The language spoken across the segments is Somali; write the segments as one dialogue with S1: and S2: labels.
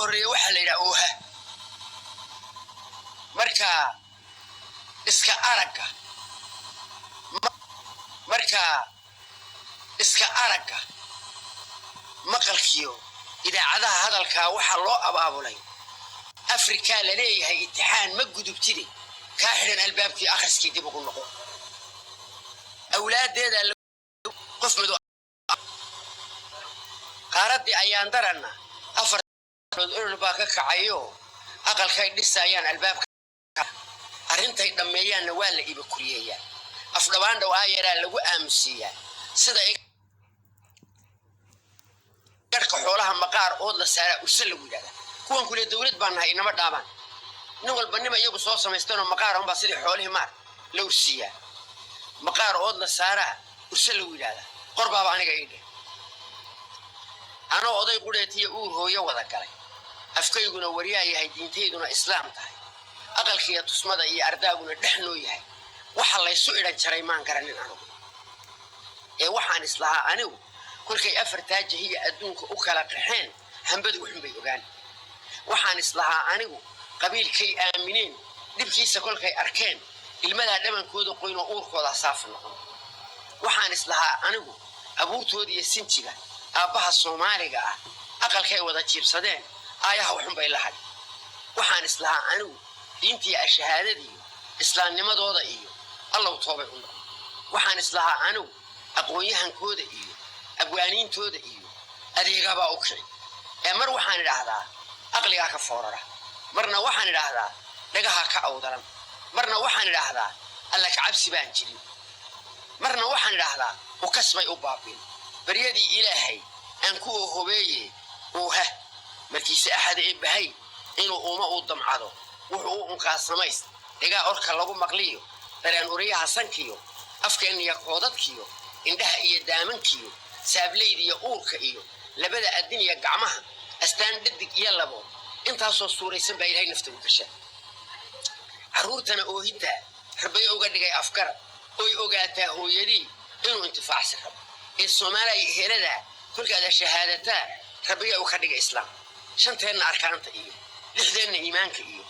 S1: Horreeya waxaa la yidhaha ooha. Marka iska aragga, marka iska aragga, maqalkiyo idaacadaha hadalkaa waxaa loo abaabulay Afrikaa la leeyahay itixaan ma gudubtide, kaa xidhan albaabkii akhriskii dib ugu noqo awlaaddeeda qof mid. Qaaraddii ayaan daranna 4 olol baa ka kacayo, aqalkay dhisayaan albaabka arrintay dhammeeyaanna waa la iba kuriyeeyaa, afdhabaan dhow aayaraa lagu aamusiiyaa, sida garhka xoolaha maqaar ood la saaraa urse lagu yidhahdaa. Kuwan kule dowlad baan nahay inama dhaabaan, nin walba nima iyagu soo samaysteenoo maqaar unbaa sidii xoolihii maar la ursiiyaa, maqaar ood la saaraa urse lagu yidhahdaa. Qor baaba aniga ii dheh, anoo oday qudheetiya uur hooyo wada galay, afkayguna waryaa yahay, diintayduna islaam tahay, aqalkiiyo tusmada iyo ardaaguna dhex noo yahay, waxa laysu idhan jaray maan garanin anugu. Ee waxaan islahaa anigu kolkay afartaa jahiya adduunka u kala qaxeen hambadu wuxunbay ogaan. Waxaan islahaa anigu qabiilkay aamineen dhibkiisa kolkay arkeen ilmadaa dhamankooda qoyn oo uurkooda saafi noqon. Waxaan islahaa anigu abuurtooda iyo sinjiga aabbaha Soomaaliga ah aqalkay wada jiibsadeen aayaha waxunbay la hadhi. Waxaan islahaa anigu diintiiyo ashahaadadiiyo islaamnimadooda iyo Allow toobay u noqon. Waxaan islahaa anigu aqoon-yahankooda iyo abwaaniintooda iyo adeegabaa u kici. Ee mar waxaan idhaahdaa aqligaa ka foorara, marna waxaan idhaahdaa dhagahaa ka awdaran, marna waxaan idhaahdaa Alla kacabsi baan jirin, marna waxaan idhaahdaa ukas bay u baabin. Baryadii Ilaahay aan ku ohobeeye ooha markiise axad ee bahay inuu uma uu damcado wuxuu u unkaa samays dhigaa orka lagu maqliyo dareen uriyaha sankiyo afkeenniyo koodadkiyo indhaha iyo daamankiyo saablaydiyo uurka iyo labada adin iyo gacmaha astaan dhadig iyo labo intaasoo suuraysan baa Ilahay nafta u gashaa. Carruurtana oohinta rabay uga dhigay afgar oy ogaataa hooyadii inuu intifaacsi rabo. Ee Soomaaliya heladaa kolkaada shahaadataa rabbiga uu ka dhigay islaam, shanteenna arkaanta iyo lixdeenna iimaanka iyo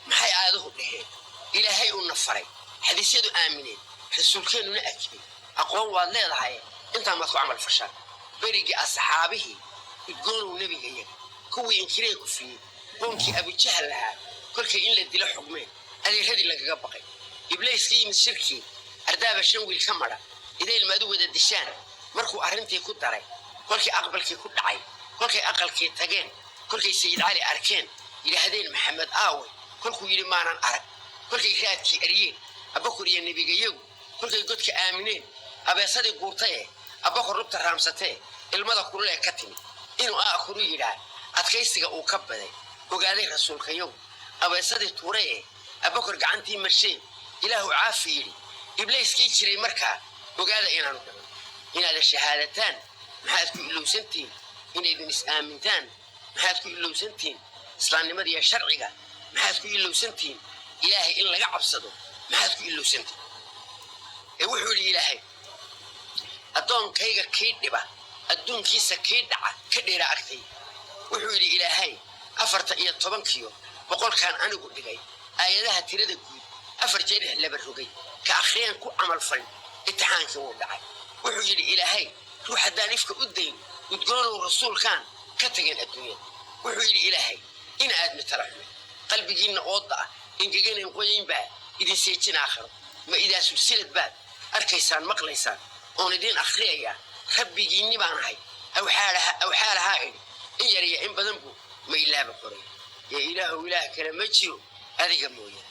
S1: maxay aaduhu dhaheen, Ilaahay uuna faray, xadiisyadu aamineen, rasuulkeennuna akibay. Aqoon waad leedahay, intaan maad ku camal fashaan. Berigii asxaabihii udgoonow nebiga iyaga kuwii inkiree kufiyey, qoonkii Abujahal lahaa kolkay in la dilo xugmeen, adeeradii lagaga baqay, Ibliis ka yimid shirkii ardaaba shan wiil ka madha idayl maadu wada dishaan markuu arrintii ku daray, kolkii aqbalkii ku dhacay, kolkay aqalkii tageen, kolkay Sayid Cali arkeen, yidhaahdeen Maxamed aawe, kolkuu yidhi maanan arag, kolkay raadkii eryeen Abakor iyo nebigayagu, kolkay godka aamineen, abeesadii guurtaye Abakor lugta raamsatee ilmada kulul ee ka timid inuu aakuru yidhaa adkaysiga uu ka baday ogaaday rasuulkayagu, abeesadii tuuraye Abakor gacantii marshee Ilaahu caafi yidhi, Ibliiskii jiray markaa ogaada inaanu dhiman. Inaada shahaadataan maxaad ku ilowsantihiin? Inaydin is-aamintaan maxaad ku ilowsantihiin? Islaamnimada iyo sharciga maxaad ku ilowsantihiin? Ilaahay in laga cabsado maxaad ku ilowsantihiin? Ee wuxuu yidhi Ilaahay: addoonkayga kii dhiba adduunkiisa kii dhaca ka dheera agtay. Wuxuu yidhi Ilaahay: 14-kiyo 100-kaan anigu dhigay aayadaha tirada guud 4 jeer laba rogay ka akhriyaan ku camal falin imtixaankii wuu dhacay. Wuxuu yidhi Ilaahay: ruux haddaan ifka u dayn udgoonow rasuulkaan ka tageen adduunyada. Wuxuu yidhi Ilaahay: in aadmi tala xume qalbigiinna ooda ah ingeganayn qoyaynbaa idin seejin aakhiro ma idaa sulsilad baad arkaysaan maqlaysaan oon idiin akhriyayaa. Rabbigiinni baan ahay awxaalahaa idhi in yar iyo in badan buu ma ilaaba qoray. Ee Ilaahow, Ilaah kale ma jiro adiga mooye.